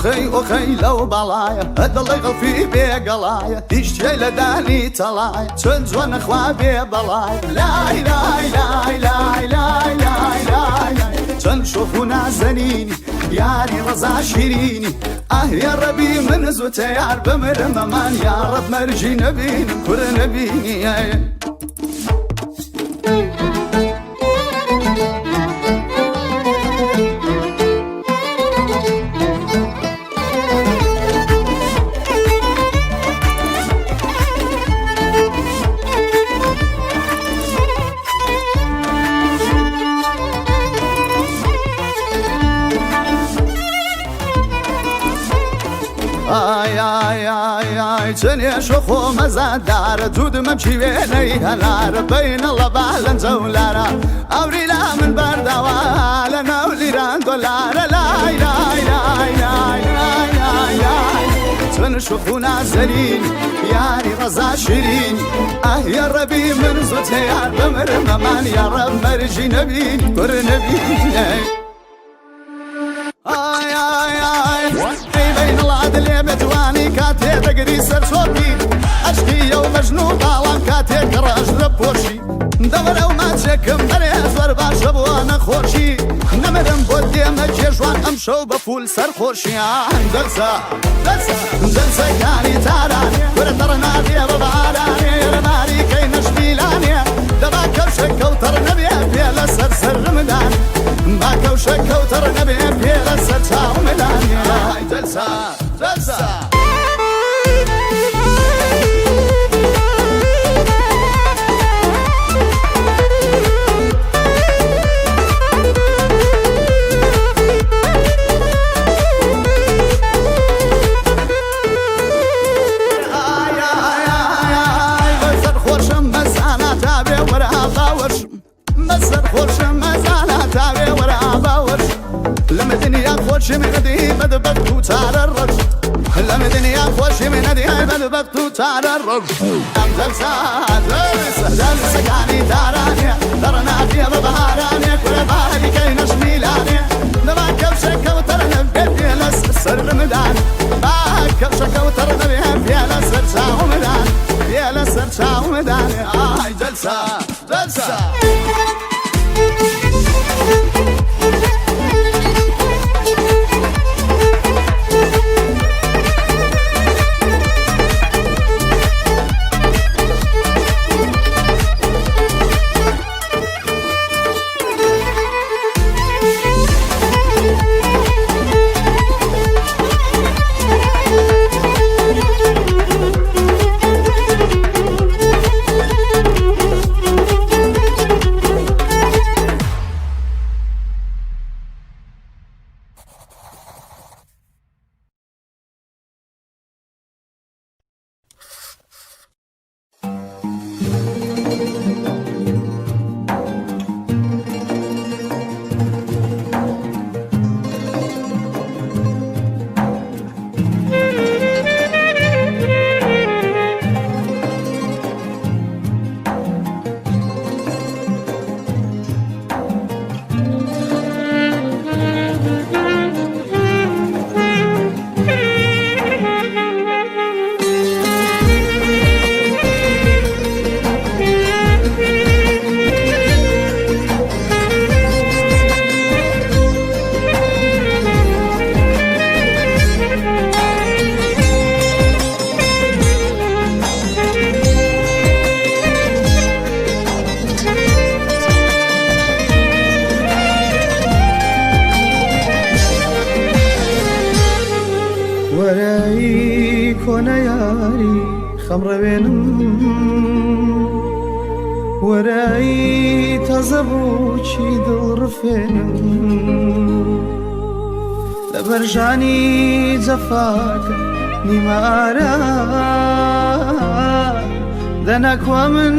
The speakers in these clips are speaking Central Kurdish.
ئۆخەی ئۆخەی لەو بەڵایە دڵی غەڵفی بێگەڵایە هیچ شتێ لە دانی تەڵایە چەند جوانە خوا بێ بەڵایە لای لای لای لای لای لای لای لای چەند شۆخ و نازەنینی یاری ڕەزا شیرینی ئاه یا ڕەبی من زوو تەیار بمرم ئەمان یا ڕەب مەرجی نەبینم کورە نەبینی ئای ئای ئای ئای چنێ شۆخۆ مەزادارە جوودمەم چیوێنەی هەنارە بینەڵە با لەنجەولارە ئەوری لا من بەردەوا لە ناو لیران دۆلارە لای لای لای لای لای لای لای چەند شۆخ و نازەنین یاری ڕەزا شیرین ئاه یا ڕەبی من زۆر یار بمرم ئەمان یا ڕەب مەرجی نەبین کور نەبین ئای ئای ئای ئەی بەینڵاد لێ بەجوانی کاتێ دەگری سەر چۆپی ئەشقی ئەو مەژنوو باڵام کاتێ کەڕەش لە پۆشی دەوەرەو ماچێکم بەرێ زۆر باشە بۆ نەخۆشی نەمرم بۆ دێمە کێژوان ئەم شەو بە فول سەرخۆشیان جەلسە جەلسە جەلسەکانی تاران وەرە تەڕ نابێ بە بارانێ یەرە ماریکەی نەشمیلانێ دەبا کەوشە کەوتەڕ نەبێ پێ لەسەر سەرمدان با کەوشە کەوتەڕ نەبێ پێ لەسەر چاومدانێ جەلسە جەلسە. ئای ئای ئای ئای بەسەر خۆشم مەزانە تاوێ وەرە باوەشم بەسەر خۆشم مەزانە تاوێ وەرە باوەشم لەم دنیا خۆشم نەدی بەدبەخت و چارە ڕەش لەم دنیا خۆشم نەدی بەدبەخت و چارە ڕەش ئەم جەلسە جەلسە جەلسەکانی تارانێ دەڕنابێ بە بەهارانێ کورە باریکەی نەشمیلانێ دەبا کەوشە کەوتەر نەبێ پێ لەسەر سەرمدان با کەوشە کەوتەر نەبێ پێ لەسەر چاومدان پێ لەسەر چاومدان ئای جەلسە جەلسە. وەرەی کۆنە یاری خەمڕەوێنم، وەرەی تازە بووکی دڵڕفێنم، لە بەرژانی جەفاکە نیمارە دەنەکوە من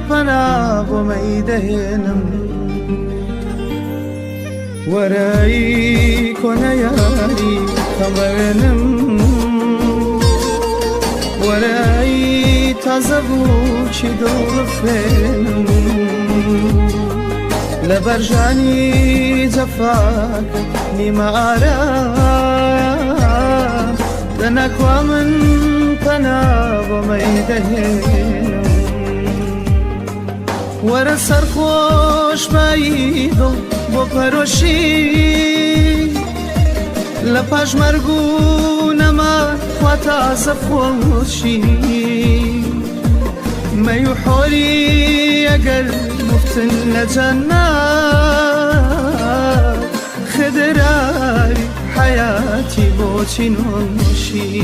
پەنا بۆ مەی دەهێنم. وەرەی کۆنە یاری خەمڕەوێنم، وەرەی تازە بووکی دڵڕفێنم، لە بەرژانی جەفاکە نیمارە دەنەکوا من پەنا بۆ مەی دەهێنم. وەرە سەرخۆش بایی دڵ بۆ پەرۆشی، لە پاش مەرگ و نەما خوا تازە خۆشی، مەی و حۆری ئەگەر مفتن لە جەنات، خدراوی حەیاتی بۆچی نۆشی.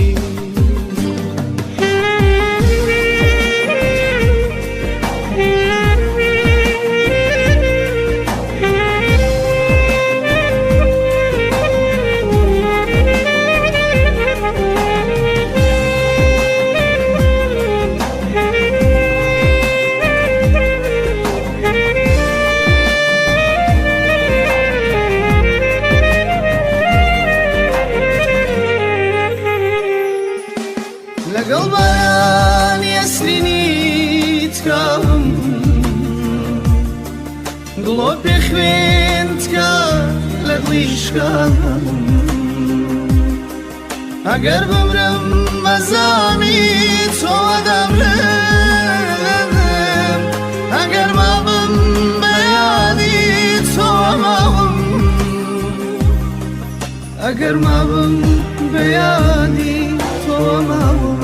لەگەڵ بارانی ئەسرینی تکاوم، دڵۆپێ خوێن تکا لە دڵی شکاوم، ئەگەر بمرم بەزامی تۆ دەمرم، ئەگەر مابم بەیانی تۆ ماوم، ئەگەر مابم بەیانی تۆ ماوم،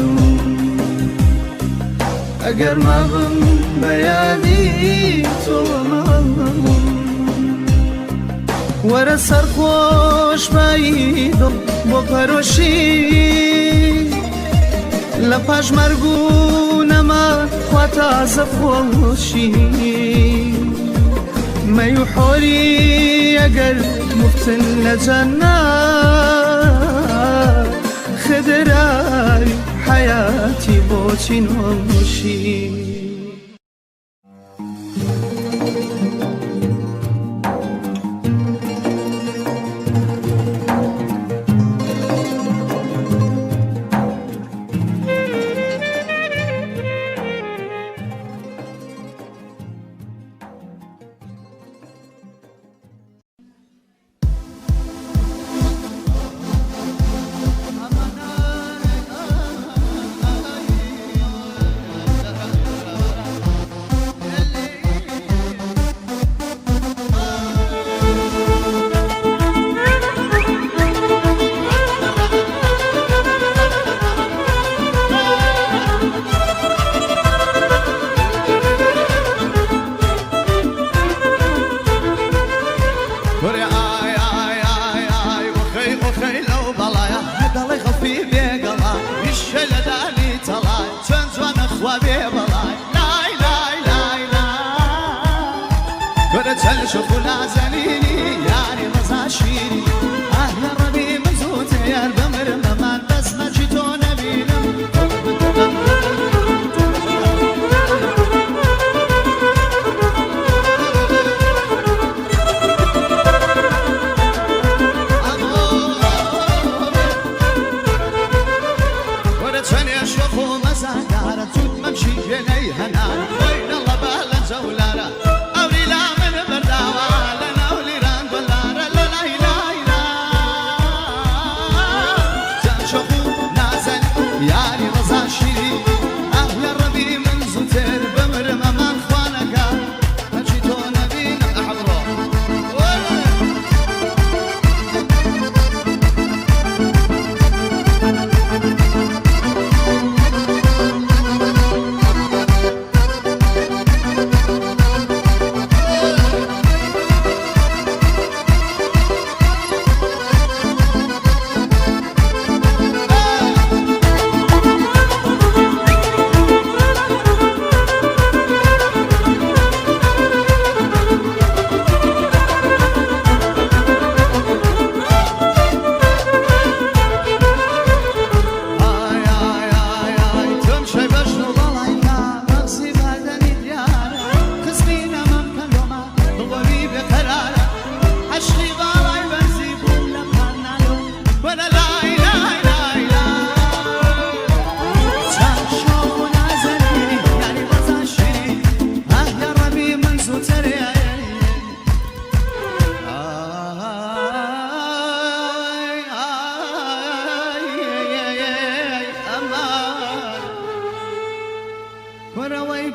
ئەگەر مابم بەیانی تۆ ماوم. وەرە سەرخۆش بایی دڵ بۆ پەرۆشی، لە پاش مەرگ و نەما خوا تازە خۆشی، مەی و حۆری ئەگەر مفتن لە جەنات، خدراوی حەیاتی بۆچی نۆشی.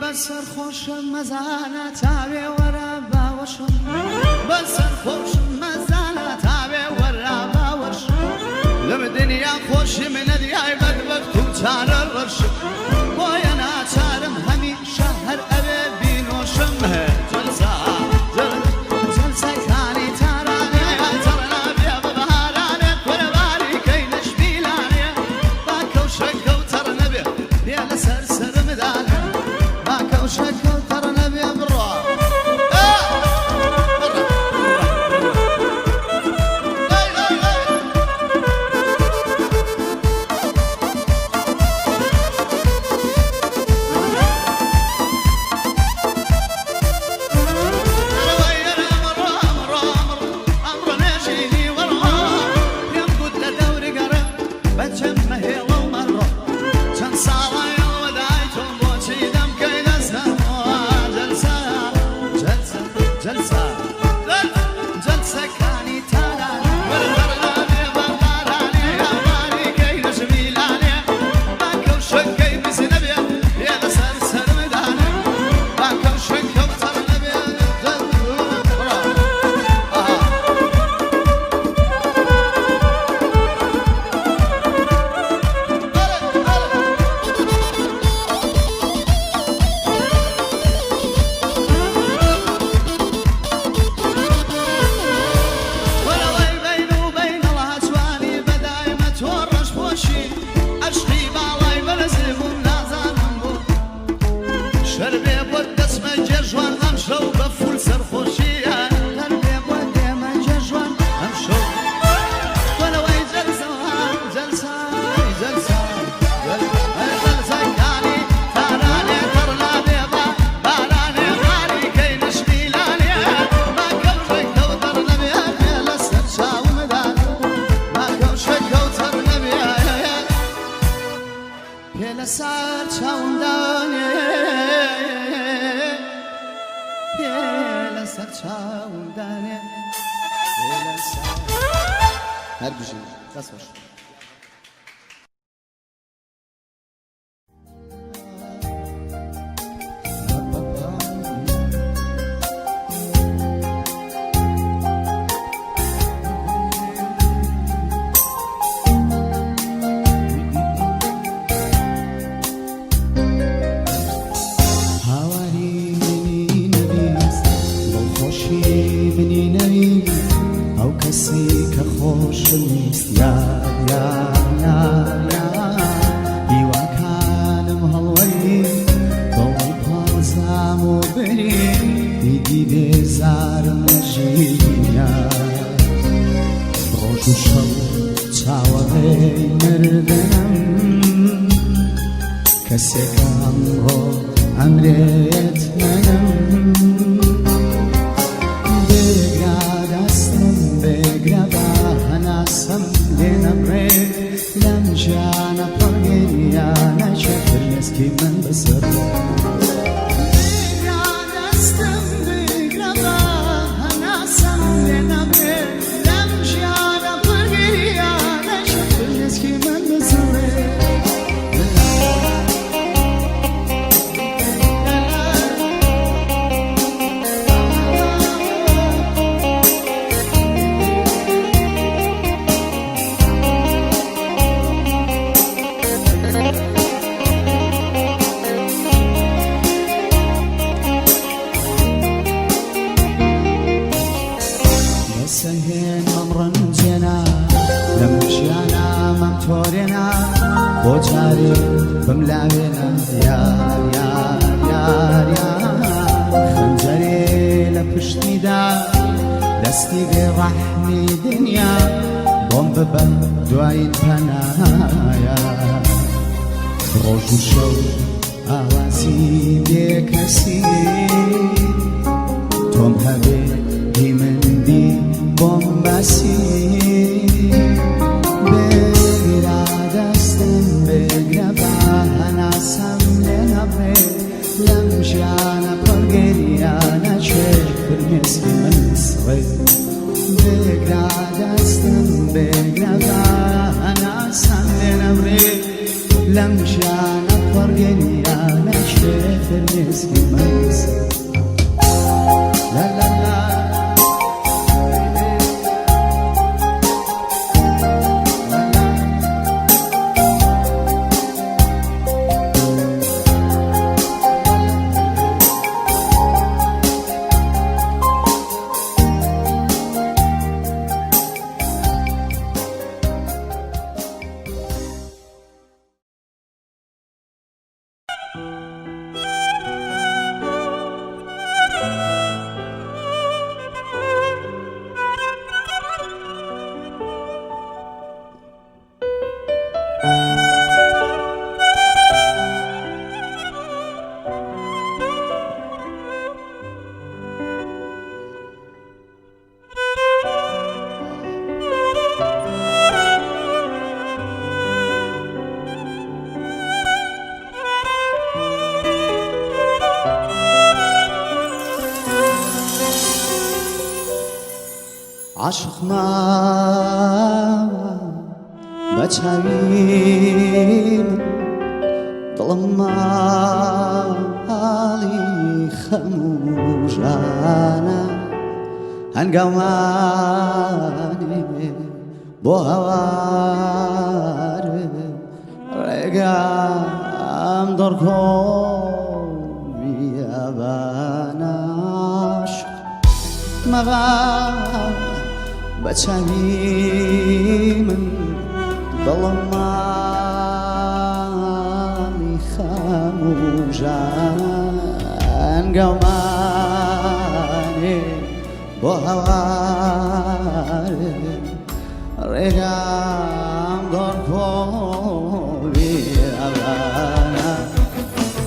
بەسەر خۆشم مەزانە تاوێ وەرە باوەشم، بەسەر خۆشم مەزانە تاوێ وەرە باوەشم. لەم دنیا خۆشی منە دیای بەدبەخت و چارە ڕەشم، بۆیە ناچارم هەمیشە هەر ئەوێ بینۆشم. جەلسە جەلسەکانی تارانێ تەڕ نابێ بە بەهارانێ، قوربانی کەی نەشمیلانێ، با کەوشەکە و تەڕ نەبێ بێ لەسەر سەرمدانێ، با کەوشەکە و تەڕ نەبێ. بڕۆ ئەی ئەی ئەی. ئەمڕۆ نێژینی وەڕۆ پێم گوت لە دەوری گەڕم بەچەم مەهێڵە و مەڕۆ، چەند ساڵەیەوە دای تۆم بۆچی دەمکەی دەستەمەوە. جەلسە جەلسە جەلسە جەلسەکانی تاران وەرەتەڕنابێ بە بارانێ، یاوانیکەی نەژمیلانێ، با کەوشەکەی بزی نەبێ بێ لەسەر سەرمدانێ، با کەوشەکە و تەڕ نەبێ. بڕۆ ئاها. بەڵێ بەڵێ. وەرەوەی بین و بینەڵا جوانی بەدایمە تۆ ڕەش پۆشی، عەشقی باڵای بەرزی بووم نازانم بوو شەربێ بۆت دەچمە جێژوان ئەمشەو بە فول سەرخۆشیە، شەربێ بۆت دێمە جێژوان ئەمشەو. وەرەوەی جەلسە جەلسە جەلسە جەلسەکانی تارانێ تەڕ نابێ بە بارانێ، باریکەی نەشمیلانێ، با کەوشەکە و تەڕ نەبێ بێ لەسەر چاومدان، با کەوشەکە و تەڕ نەبێ پێ لەسەر چاومدانێ، پێ لەسەر چاومدانێ، پێ لەسەر. هەر بژین، دەست خۆش. هاواری منی نەبیست، دڵخۆشی منی نەویست، ئەو کەسەی کە خۆشمویست. یار یار یار یار، هیواکانم هەڵوەری، دڵی پاڵزام و بری، ئیدی بێزارم لە ژیان. ڕۆژ و شەو چاوەڕێی مردنم، کەسێک ئەمڕۆ ئەمرێت منم. بێگرە دەستم بێگرە بە هەناسەم لێ نەبڕێ، لەم ژیانە پڕگریانە چێ فرمێسکی من بسڕێ. بێگرە دەستم بێگرە بە هەناسەم لێ نەبڕێ، لەم ژیانە پڕگریانە چێ فرمێسکی من بسڕێ. بەسەهێن مەم ڕەنجێنا، لەم ژیانە مەم تۆرێنا، بۆ جارێ بم لاوێنە. یار یار یار یار، خەنجەرێ لە پشتیدا، دەستی بێ ڕەحمی دنیا، بۆم ببە دوایین پەنایا. ڕۆژ و شەو ئاوازی بێکەسی، تۆم هەبێ هی من بی بۆم بەسی. بێگرە دەستم بێگرە بە هەناسەم لێ نەبڕێ، لەم ژیانە پڕگریانە چێ فرمێسکی من سڕێ. بێگرە دەستم بێگرە بە هەناسەم لێ نەبڕێ، لەم ژیانە پڕگریانە کێ فرمێسکی مەسە لا لا لا. عاشق ماوە بە چاوی من، دڵم ماڵی خەم و ژانە، هەنگاومانێ بۆ هەوار ڕێگام دڕکۆ بیابانە. عاشق مەغا بە چاوی من، دڵم ماڵی خەم و ژان، هەنگاومانێ بۆ هەوار ڕێگام دڕکۆ بیابانە.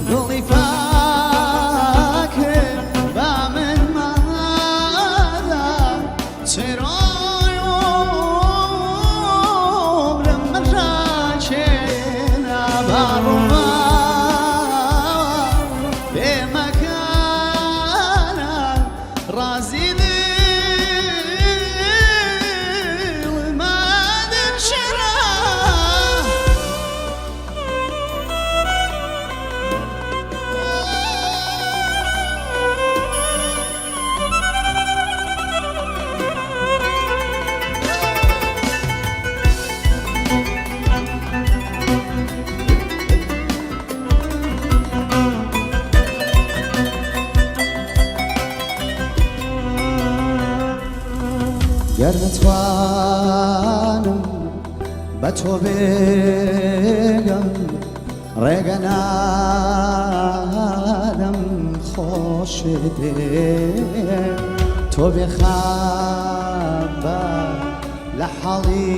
دڵی پاکە بە من مادە، چرای عمرم من ڕاکێنە باڕوما بێمەکانە ڕازی دڵمادن چرا. گەر نەتوانم بە تۆ بێگەم، ڕێگە نادەم خۆش بێ تۆ بێخابە لە حاڵی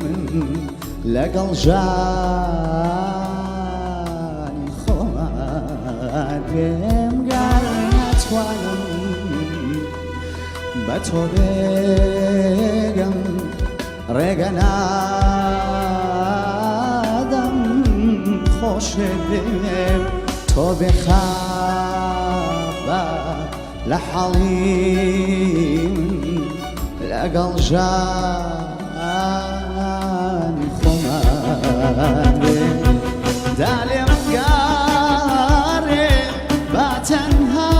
من، لەگەڵ ژانی خۆمان بێم. گەر نەتوانم بە تۆ بێگەم، ڕێگە نادەم خۆش بێ تۆ بێخابە لە حاڵی من، لەگەڵ ژانی خۆمان بێ. دالێم گارێ با تەنها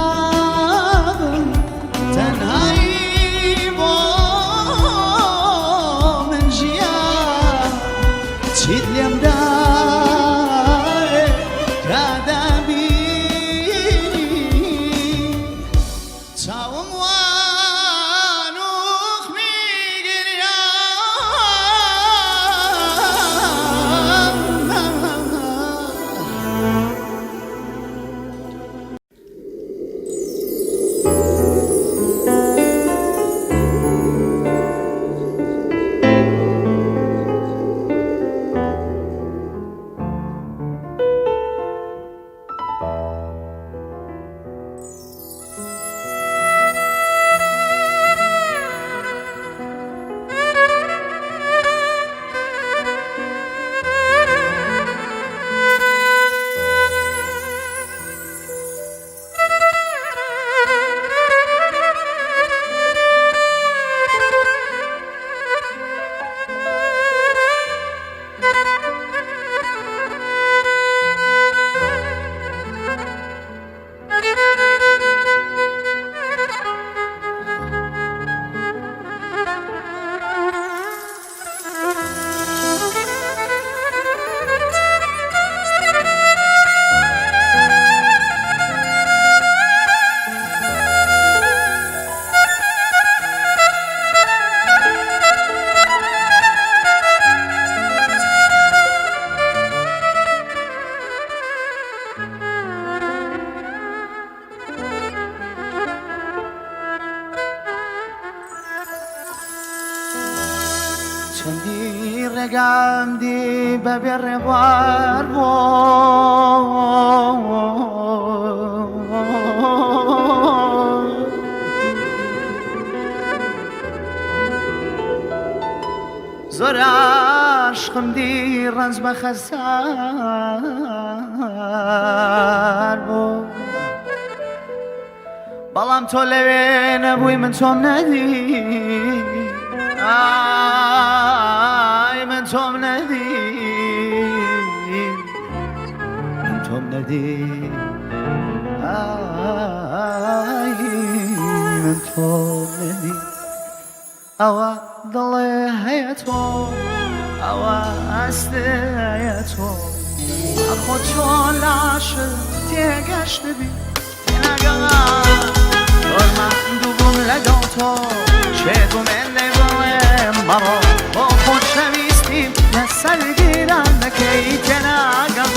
بم، تەنهایی بۆ من ژیان، چیت لێم داوێ کە دەبینی چاوم وانوخمی گریان. بەبێ ڕێبوار بۆ زۆر عاشقم دی ڕەنج بە خەسار بۆ بەڵام تۆ لەوێ نەبووی من تۆم نەدی ئای من تۆم نەدی من تۆم نەدی ئای من تۆم نەدی ئەوە دڵێ هەیە تۆ ئەوە ئەستەیە تۆ ئەخۆ چۆن لاشت تێگەشتبی تێناگەم زۆر ماندوو بووم لەگەڵ تۆ شێت بووم هێندەی بڵێم مەڕۆ بۆ خۆشەویستیم لەسەر گیران دەکەی تێناگەم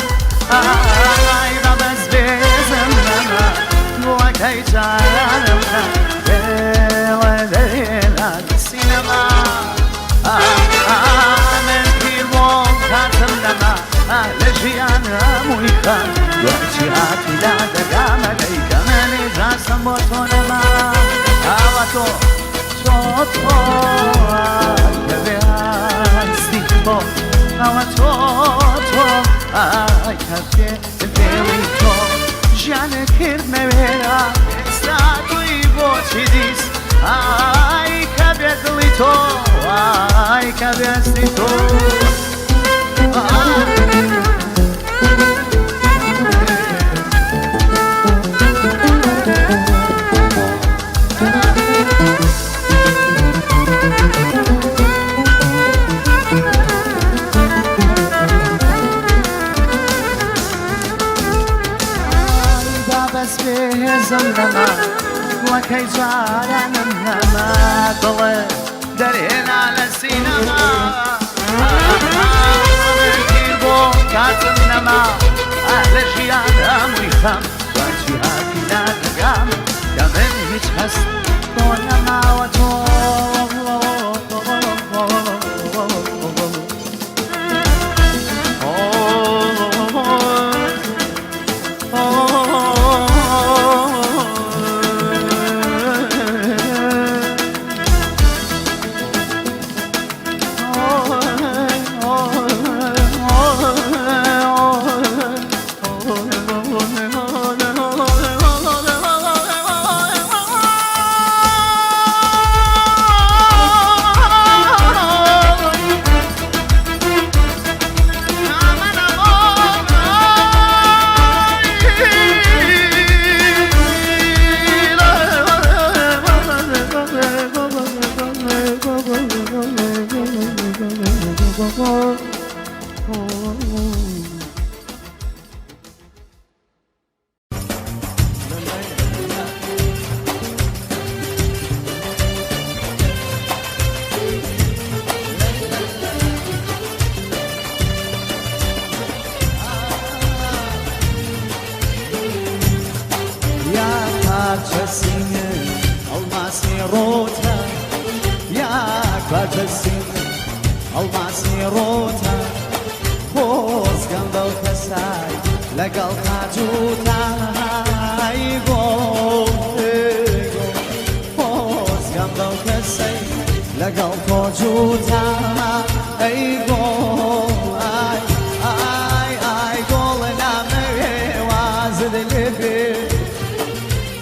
ئای بە بەس بێزم نەما گوڵەکەی جارانم کە دێڵە دەهێنا سینەما من پیر بووم کاتم نەما لە ژیان هەمووی خەم دوای چی هاتی لا دەگامە دەیکە منی جاسم بۆ تۆ نەما ئاوا تۆ تۆ تۆ کە بێ هەستی تۆ ئەوە تۆ تۆ ئای کە بێ دێوی تۆ ژیانە کردمە وێرا ئێستا تۆی بۆچی دیس ئای کە بێ دڵی تۆ ئای کە بێ هەستی تۆ با بەس بێهێزم نەما دڵەکەی جارانم نەما دڵێ دەرهێنا لە سینەما من بۆ کاتم نەما لە ژیان هەمووی خەم دوای چی هاتی نادەگام کە من هیچ هەست بۆ نەماوە تۆ یا پارچە سینە ئەڵماسی ڕۆتە یا پارچە سینە ئەڵماسی ڕۆتە خۆزگەم بەو کەسای لەگەڵ تاجوتای گۆ خۆزگەم بەو کەسەی لەگەڵ تۆ جووتا ئەی گۆ ئای ئای ئای گۆڵ نامەوێ وازت لێ بێ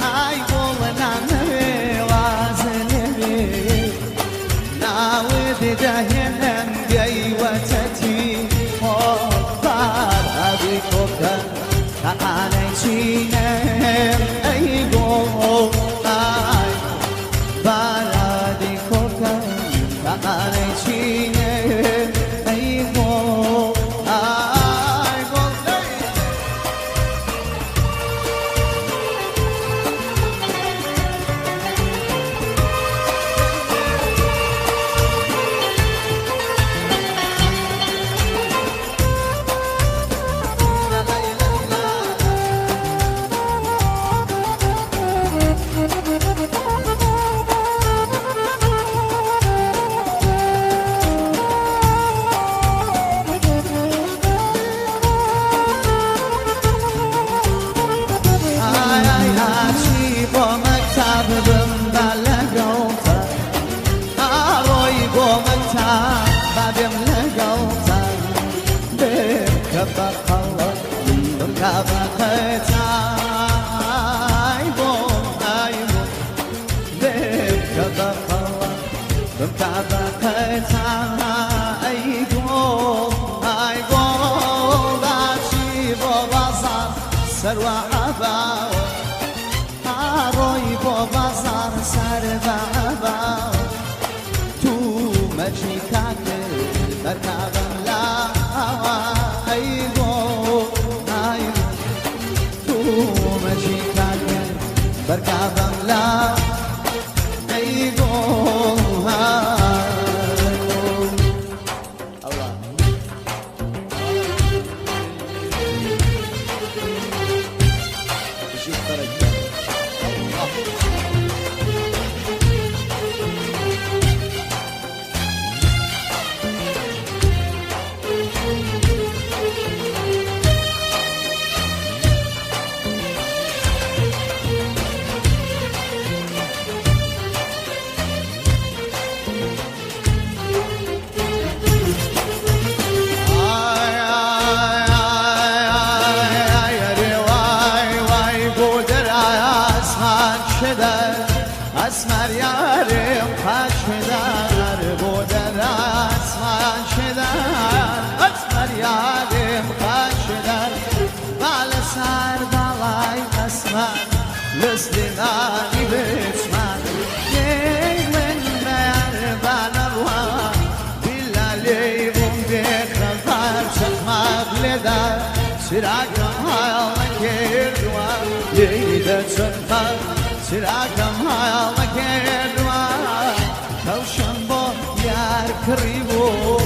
ئای گۆڵ نامەوێ وازت لێ بێ ناوت دەهێنم گەیوەتەتی بارابی کۆکە تاقانەی چینم ئەی گۆڵ ئای بارادی کۆکە تاقانەی چینم ئەی بمکە بە قەتای بۆ ئای بۆ بمکە بە قەڵا بمکە بە قەتای گۆڵ ئای گۆڵ داچی بۆ بازاڕ سەروە عەباوە ئاڕۆی بۆ بازاڕ سەر بە عەباوە تو مەرجی کاکر بەرکە بەم لاوە ئەی گۆڵ ئای تو مەرجی کاکر بەرکە بەم لاوە ئەی گۆڵ ئەڵا بژیت فەرەج. ئای ئای ئای ئای ئای ئەرێ وای وای بۆ دەرای ئاسمان چ دەر ئەسمەر یارم قاچ دار بۆ دەرای ئاسمان چ دەر ئەسمەر یارم قاچ دار با لەسەر باڵای ئەسمان لە سلێمانی بچمان من بەیار با نەڕوا بیلا لێی بووم بێخەبەر چەقماق لێدا چراکەم هەڵنەکردووە لێی دەچەقمە چراکەم هەڵنەکردووە کەوشم بۆ یار کڕی بوو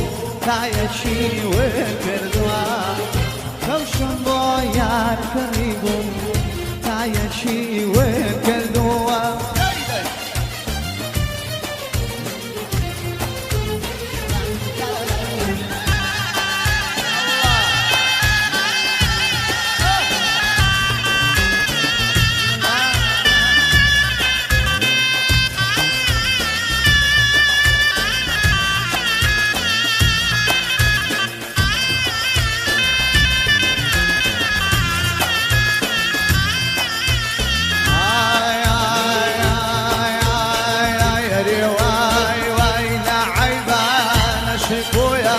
تایەکی وکردووە کەوشم بۆ یار کڕی بوو تایەکی وکردووە. ئای ئای ئای ئای ئای ئەرێ وای وای لە عەیبانە شکۆیە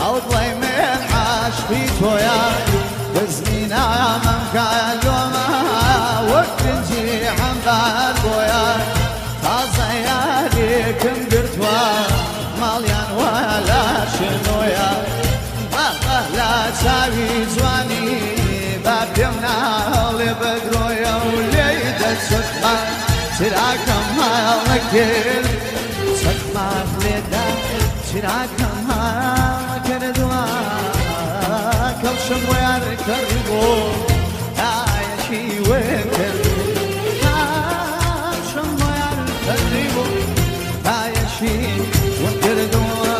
ئەو دڵی من عاشقی تۆیە بزمی نامەم کە لۆمە وەک گرنجی عەمبار بۆیە تازە یارێکم گرتووە ماڵیان وایە لە شنۆیە بە لە چاوی جوانی با پێم ناڵێ بەدرۆیە و لێی دەچەقمە چراکەم هەڵنەکرد چەقماق لێدا چراکەم هەڵنەکردووە کەوشم بۆ یار کڕی بوو تایەکی وکرد کەوشم بۆ یار کڕی بوو تایەکی وکردووە.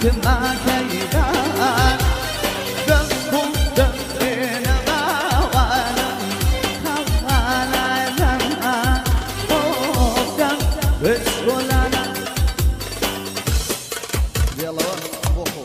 کماکەیدان دەم دەم بچکۆلانە دێڵەوە بۆ خۆ.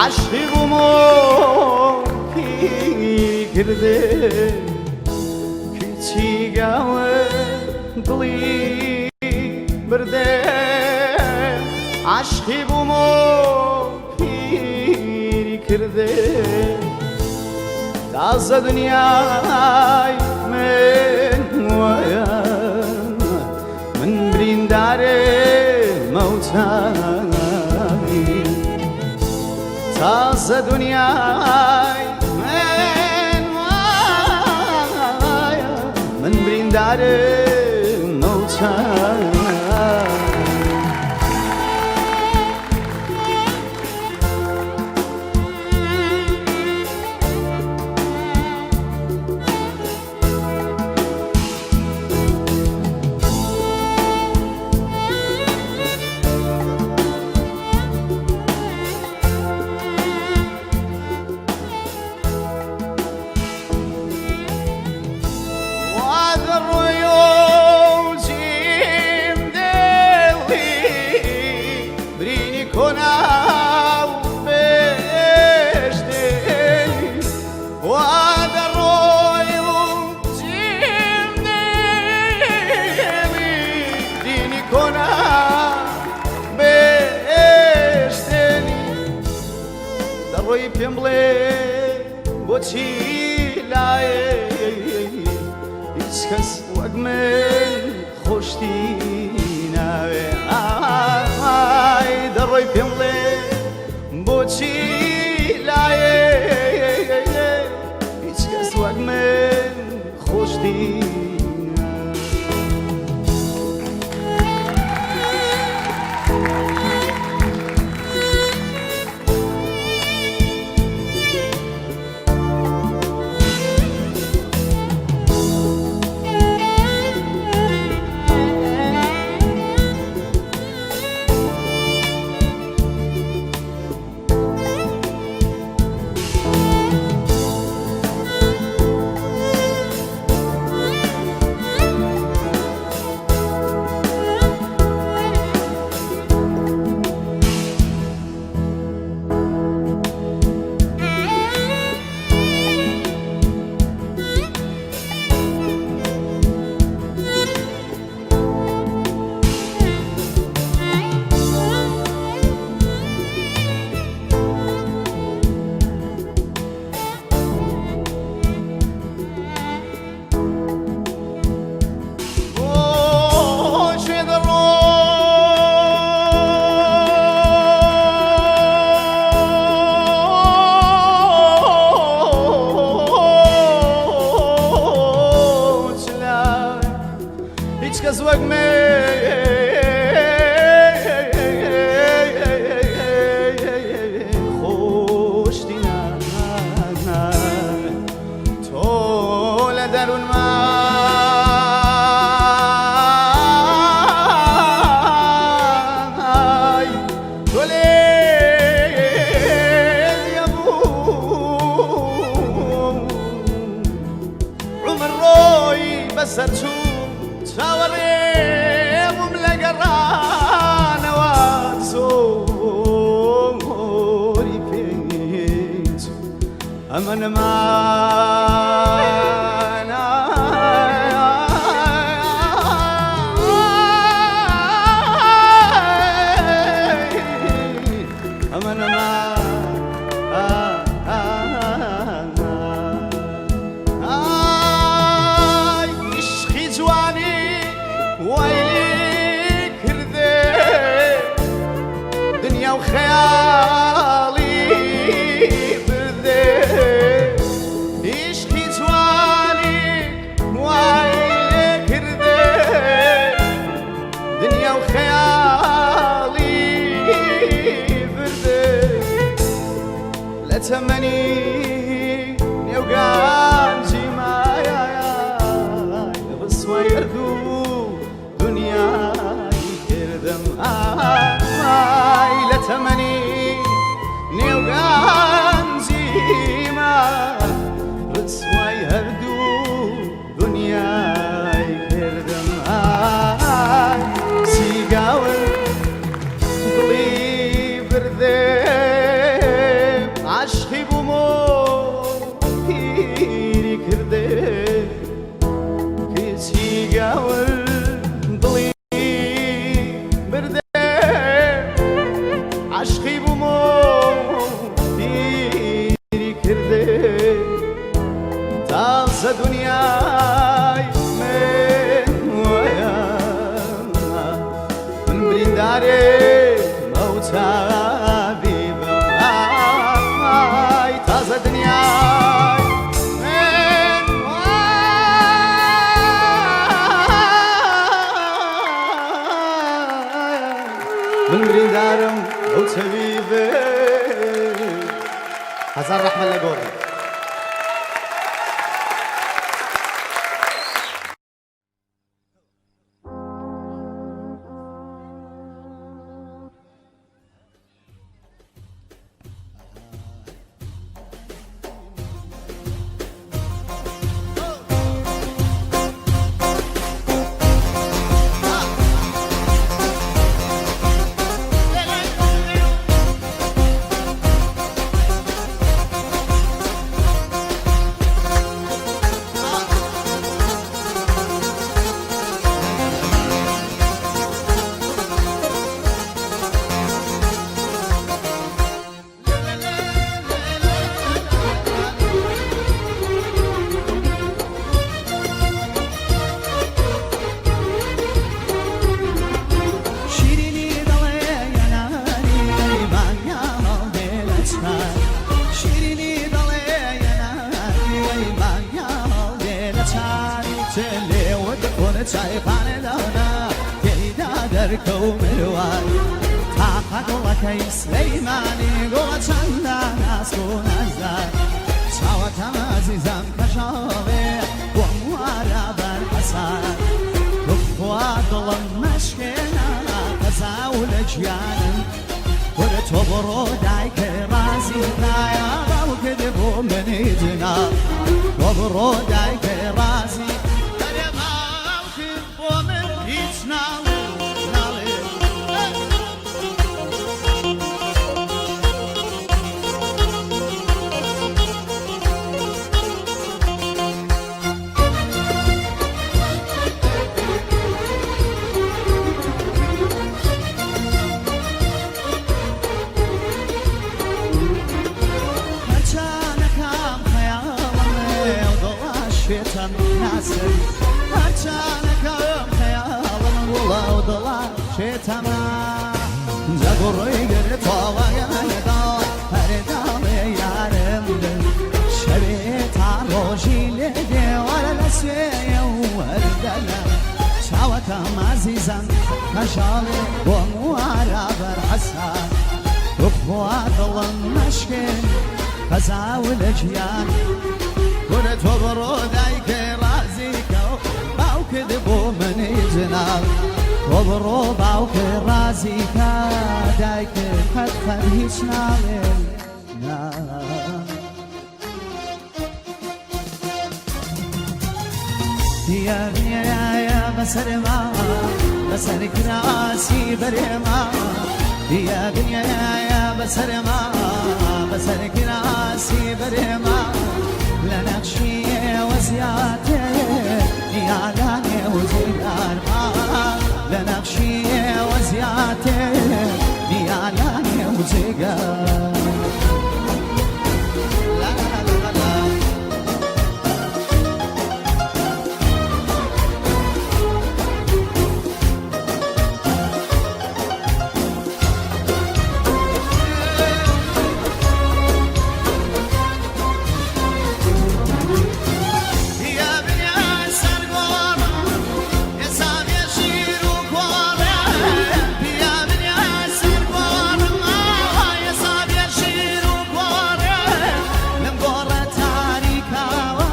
عەشقی بووم و پیری کردێ کچی گاوە دڵی بردێ عەشقی بووم و پیری کردێ تازە دنیای من وایە من بریندارێ مەوتانی تازە دنیای من وایە من بریندارێ مەوتانی. دەڕۆی پێم بڵێ بۆچی لایێ هیچ کەس وەک من خۆشتی ناوێ ئای دەڕۆی پێم بڵێ بۆچی لایێ هیچ کەس وەک من خۆشتی هیچ کەس وەک خۆشتی تۆ لە دەروونما تۆ لێ بوو عومر ڕۆی بەسەر چوو چاوەڕێ بووم لە گەڕانەوە زۆری پێچ ئەمە نەما ئەمە نەما. ئای عشقی جوانی وای لێ کردێ دنیا و خەیاڵی بردێ عشقی جوانی وای لێ کردێ دنیا و خەیاڵی بردێ لە تەمەنی نێو گەنجی مایای ڕسوای هەردوو دنیای کردم ئای لە تەمەنی نێو گەنجی ما ڕسوای هەردوو دنیای کردم ئای سیگاور دڵی بردێ. بێ. هەزار ڕەحمەت لە گۆڕی. شیرینی دەڵێ یەنانی مانگا هەڵدێ لە چار، شیرینی دەڵێ یەنانی مانگا هەڵدێ لە چار، چێ لێوت خۆن چایخانە دانا تێیدا دەرکەو مروان، تاقە گوڵەکەی سلەیمانی گوڵە چەندە ناسک و نازدار، چاوەکەم ئازیزم کەژاڵێ بۆم وارە بەر حەسار، بخوا دڵم مەشکێنە قەزا و لە گیانم، وەرە تۆ بڕۆ دایکە ڕازی کایە باوکت بۆ منی جنا، تۆ بڕۆ دایکە ڕازی ئەرێ باوکت بۆ من هیچ ناڵێ ناڵێ. هەرچانەکەم خەیاڵم و دڵا شێتم ناسر، هەرچانەکەم خەیاڵم گوڵە و دڵا شێتەمە، جەگوڕۆی گرتۆڵەگەنەدا هەرداڵێ یارم دل، شەوێ تا ڕۆژی لێ دێوەرە لە سوێیە و هەردەلە، چاوەکەم ئازیزم کەژاڵێ بۆم وارە بەر حەسار، بخوا دڵم مەشکێن قەزا و لە گیان، کورە تۆ بڕۆ دایکێ ڕازی کە و باوکت بۆ منی جناڵ، تۆ بڕۆ باوکێ ڕازی کە دایکت قەت قەت هیچ ناڵێ نا. یا یا بەسەرما بەسەر کراسی بەرێما، یا دنیایا بەسەرما بەسەر کراسی بەرێما، لە نەخشیەوە زیاتر یالانێ و جگارما، لە نەخشیەوە زیاتر یالانێ و جگار. لا لا لا لا. يا بني سرگوارم حساب شیر و کواره، يا بني سرگوارم حساب شیر و کواره، لەم گۆڕە تاریکاوە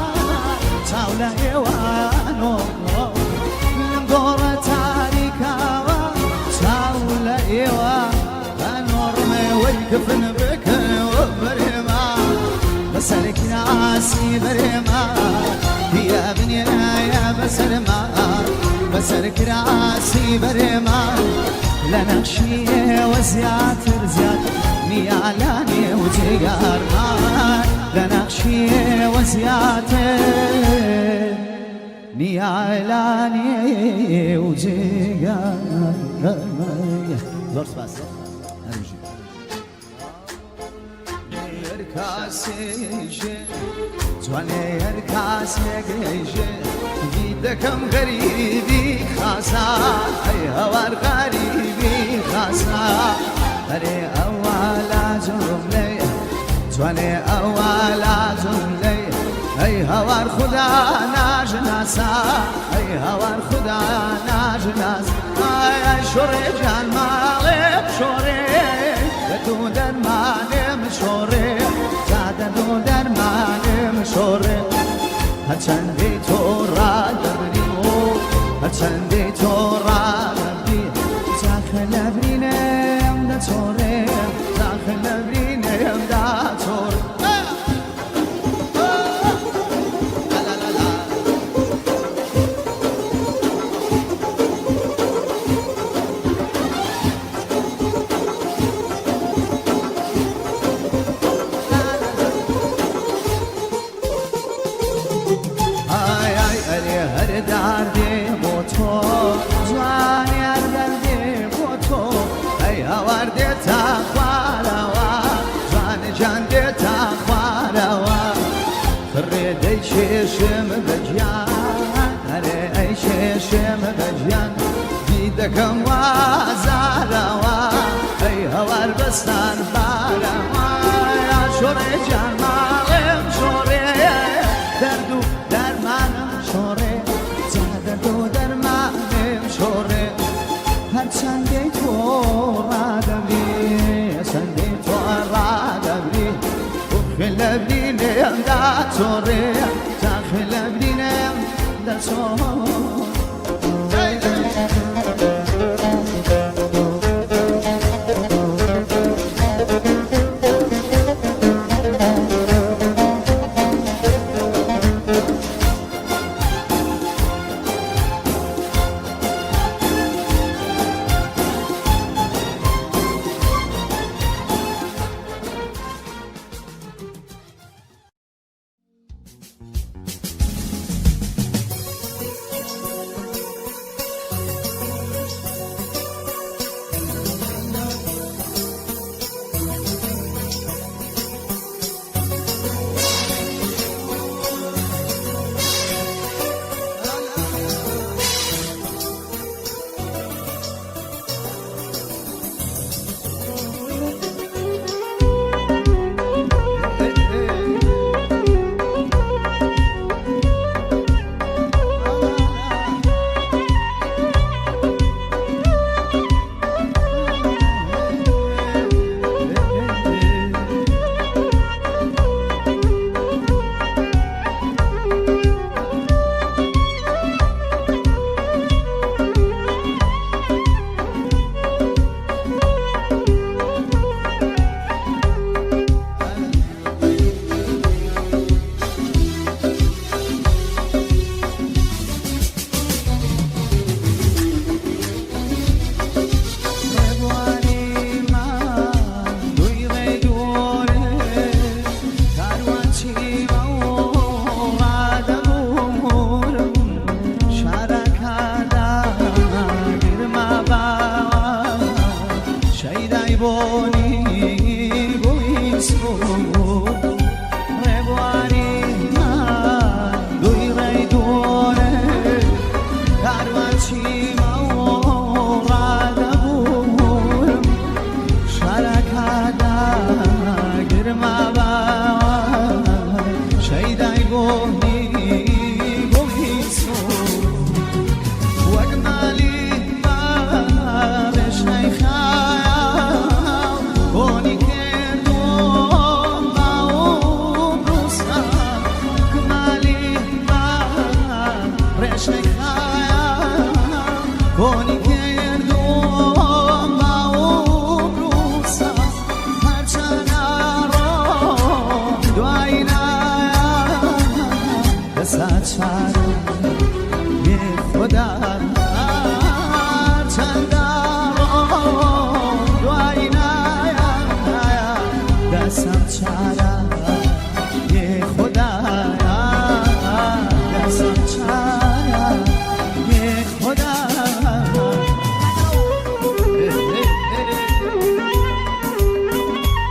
چاو لە ئێوانۆ، لەم گۆڕە تاریکاوە چاو لە ئێوە ئەنۆڕمەوەی کفن بکەوە بەرێما بەسەر کراسی بەرێما، یا بنیایا بەسەرما بەسەر کراسی بەرێما، لە نەخشیەوە زیاتر زیاتر نیالانێ و جێگارما، لە نەخشیەوە زیاتر نیالانێ و جێگار. زۆر سپاس. هەربژی. کاسێژێ جوانێ هەر کاسێگەیژێ دەکەم غەریبی خاسا، ئەی هەوار غەریبی خاسا، ئەرێ ئەوە لا جملەی جوانێ ئەوە لا جملەی، ئەی هەوار خدا ناژناسا، ئەی هەوار خدا ناژناس، ئای ئای شۆڕێ جان ماڵێ شۆڕێ. دەرد و دەرمانم شۆڕێ، جا دەرد و دەرمانم شۆڕێ. هەرچەندەی تۆ ڕادەبری و هەرچەندەی تۆ ڕادەبری، جاخە لە برینم دەچۆڕێ، جاخە لە برینم داچۆڕێ. لا لا لا. ئای ئای ئەرێ، هەر داردێ بۆ تۆ جوانی، هەر دەردێ بۆ تۆ. ئەی هاوار دێتە خوارەوە، جوان جان دێتە خوارەوە. فڕێ دەی کێشم بە گیان، ئەرێ ئەی کێشم بە گیان، دیدەکەم وازارەوە. ئەی هەوار بەستان بارەوە، شۆڕێ جان ماڵێم شۆڕێ، دەرد و دەرمانم شۆڕێ، جا دەرد و دەرمانم شۆڕێ. هەرچەندەی تۆ ڕادەبری، هەرچەندەی تۆ ڕادەبری، خوێن لە برینم داچۆڕێ، جا خوێن لە برینم دەچۆڕێ. ڕێبواری ماندووی ڕێ دوورێ، کاروان چیمە و ڕادەبوورم، شارەکەدا گرمە باوە، شەیدای بۆنی گوڵی سوور. ڕێبواری ماندووی ڕێ دوورێ، کاروان چیمە و ڕادەبوورم، شارەکەدا گرمە باوە، شەیدای بۆنی گوڵی سوور. وەک مالی ڕێشنەی خایاڵ بۆنی کردوم باوم ڕووسا، وەک مالی ڕێشنەی خایاڵ بۆنی کردوم باوم ڕووسا. هەرچەنە ڕۆم دوای نایە، دەسا چارە خدا، چەندە ڕۆم دوای نایە، دەسم چارە خدایا، دەسم چارە خدا.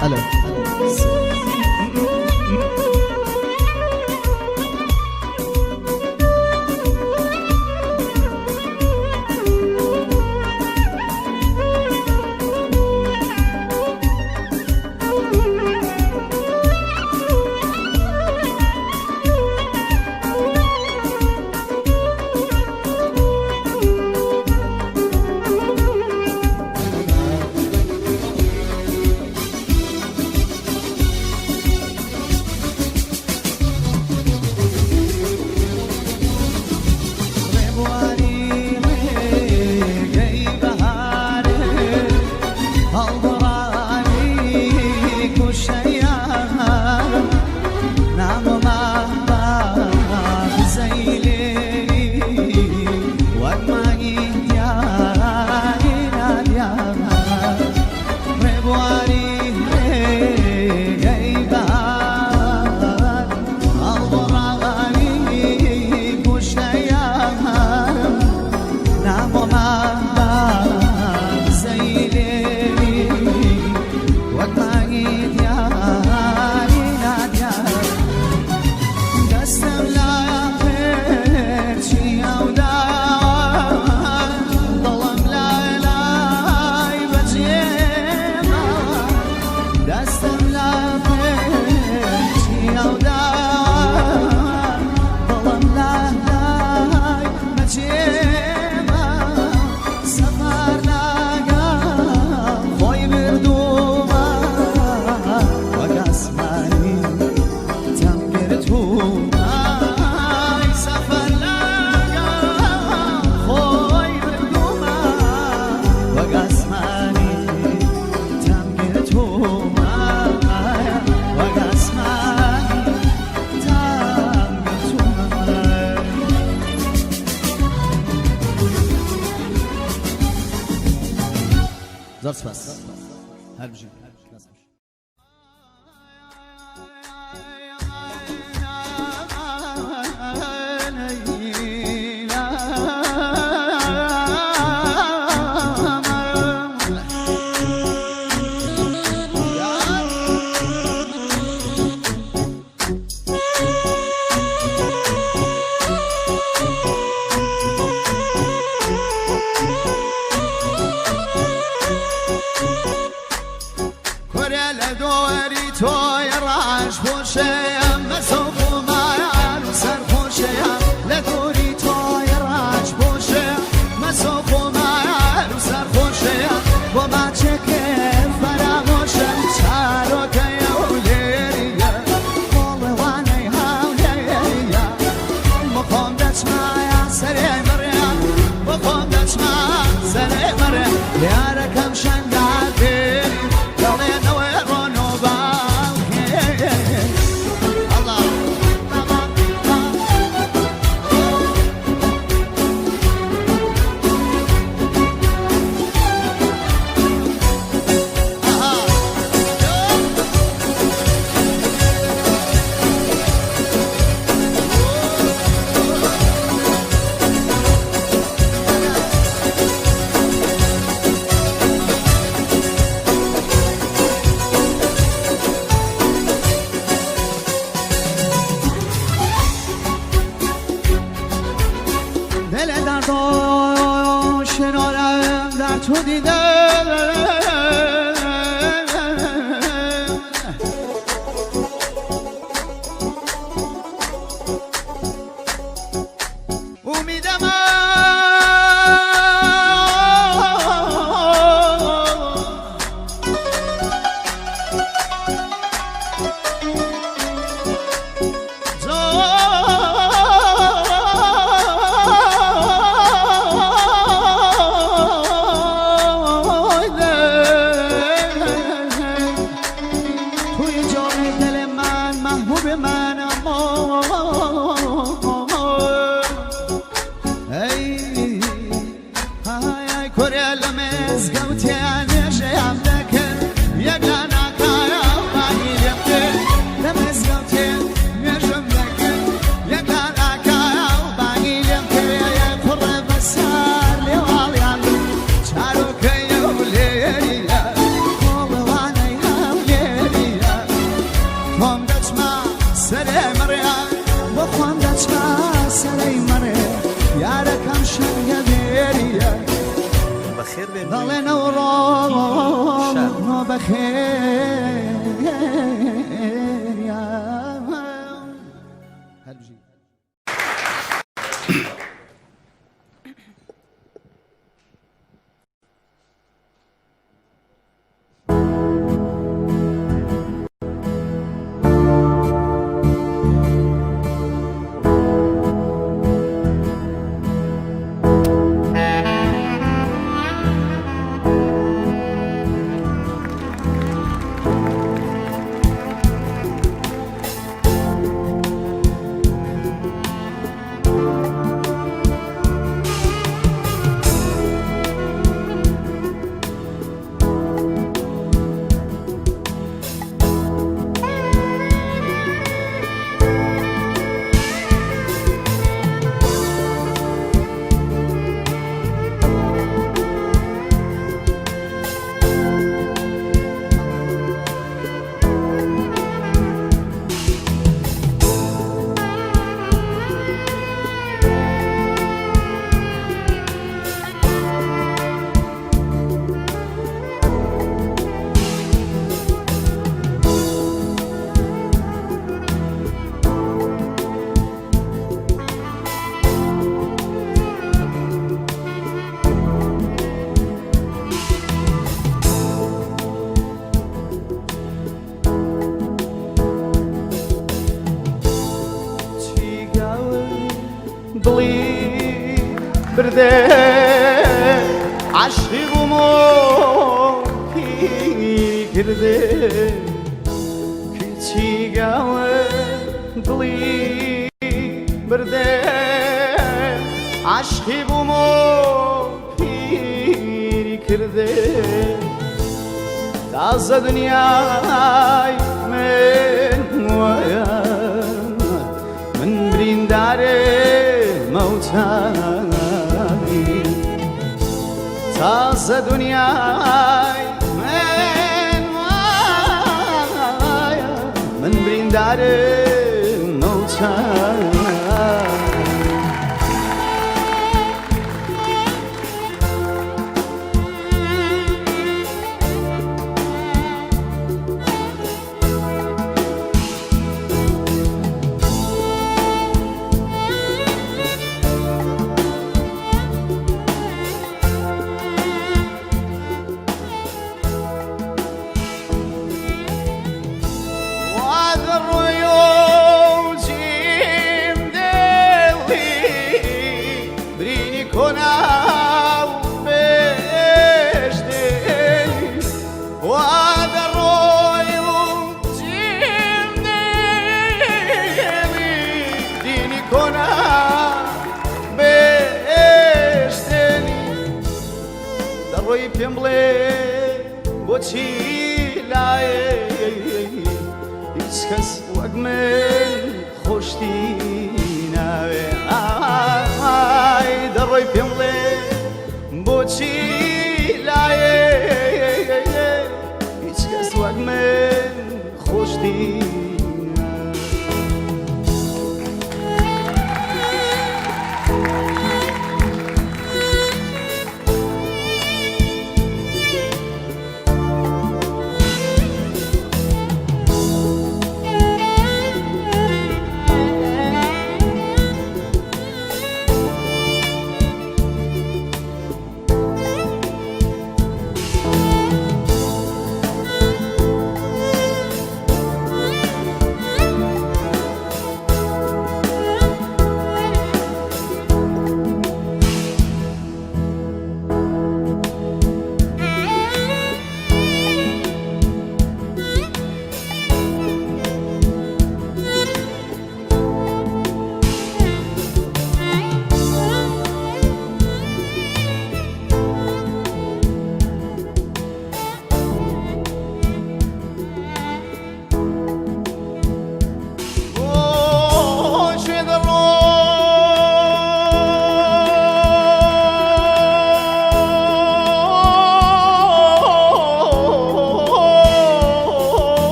ئەلە. دەستم لە پێچی ئەودا، دڵم لە لای مەجێمە. سەفەر لەگەڵ خۆی بردوومە، وەک ئاسمانی تەم گرتوومە. سەفەر لەگەڵ خۆی بردوومە، وەک ئاسمانی تەم گرتوومە، وەک ئاسمانی تەم گرتوومە. زۆر سپاس، هەر بژین. کورە لە دۆری تۆی ڕاش پۆشەیە، مەسەو خۆمایان و سەرخۆشەیە. لە دۆری تۆی ڕاش پۆشەیە، مەسەو خۆمایان و سەرخۆشەیە. بۆ ماچێکێ فەرامۆشە، چارۆکەیە و لێریە، مۆڵەوانەی هاولێریە. بۆ خۆم دەچمایە سەرێ مڕێ، بۆ خۆم دەچمە سەرێ مڕێ. یارەکەم شەنگا دێری، دەڵێنەوەی ڕۆنۆ باوکێ. ئەڵا دل درد شنارم در تو دیدم. امیدم توی جان دل من، محبوب من، اما ای های کورە لە مزگەوتیان نوێژەیان دەکرد، یەک لە ناکایە بانگی لێم کرد. لە مزگەوتێ نوێژم دەکرد، یەک لە ناکایە بانگی لێم کرد. کوڕە بەسەر لێواڵیان، چارۆکەی هەولێریە، کۆڵەوانەی هەولێریە. خۆم دەچمە سەرێ مڕێ، بۆ خۆم دەچمە سەرەی مڕێ. یارەکەم شەنگە بێریە. بەخێر بێن. دەڵێن ئەوڕۆ بەخێر. هەر بژین. دڵی بردێ عەشقی بووم و پیری کردێ کچی گاور دڵی بردێ عەشقی بووم و پیری کردێ تازە دنیای من وایە من بریندارێ مەوتانی تازە دنیای من وایە من بریندارێ مەوتانی. دەڕۆی پێم بڵێ بۆچی لایێ هیچ کەس وەک من خۆشتی ناوێ ئای دەڕۆی پێم بڵێ بۆچی لایێ هیچ کەس وەک من خۆشتی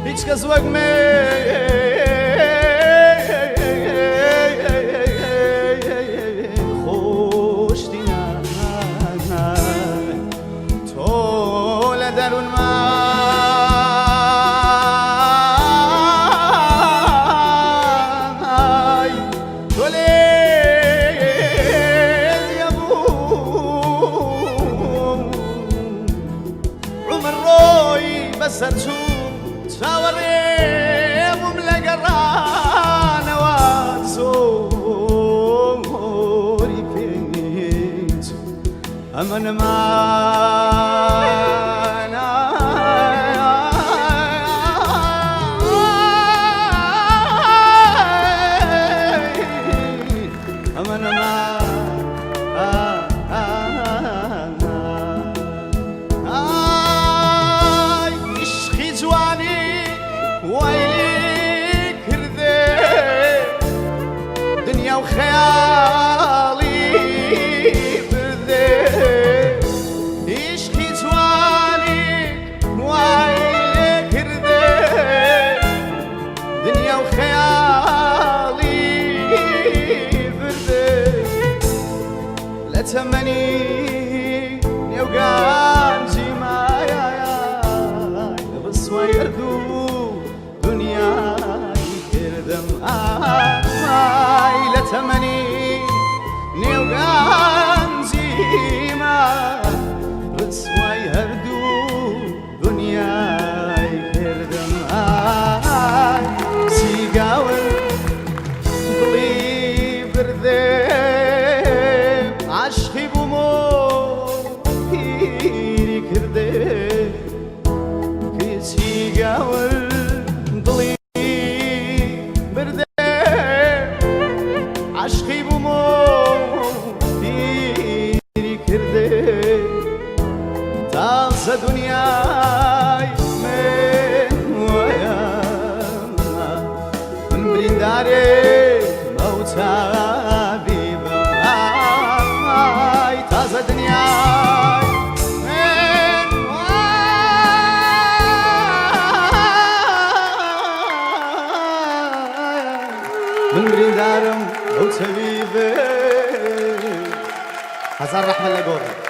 هیچ کەس وەک خۆشتی تۆ لە دەروونما تۆ لێ بوو عمر ڕۆی بەسەر چوو چاوەڕێ بووم لە گەڕانەوە زۆری پێچ ئەمە نەمان ئەمە نەمان ئای عشقی جوانی وای لێ کردێ دنیا و خەیاڵی بردێ عشقی جوانی وای لێ کردێ دنیا و خەیاڵی بردێ لە تەمەنی نێوگانجی مایای ڕسوای هەردوو دنیای کردم ئای لە تەمەنی نێوگانجی ما ڕسوای هەردوو دنیای کردم ئای سیگاور. دنیای من وایە، من بریندارێ ئەو چاوی ئای تازە دنیای من وایە، من بریندارم ئەو چەوی بێ. هەزار ڕەحمە لە گۆڕی.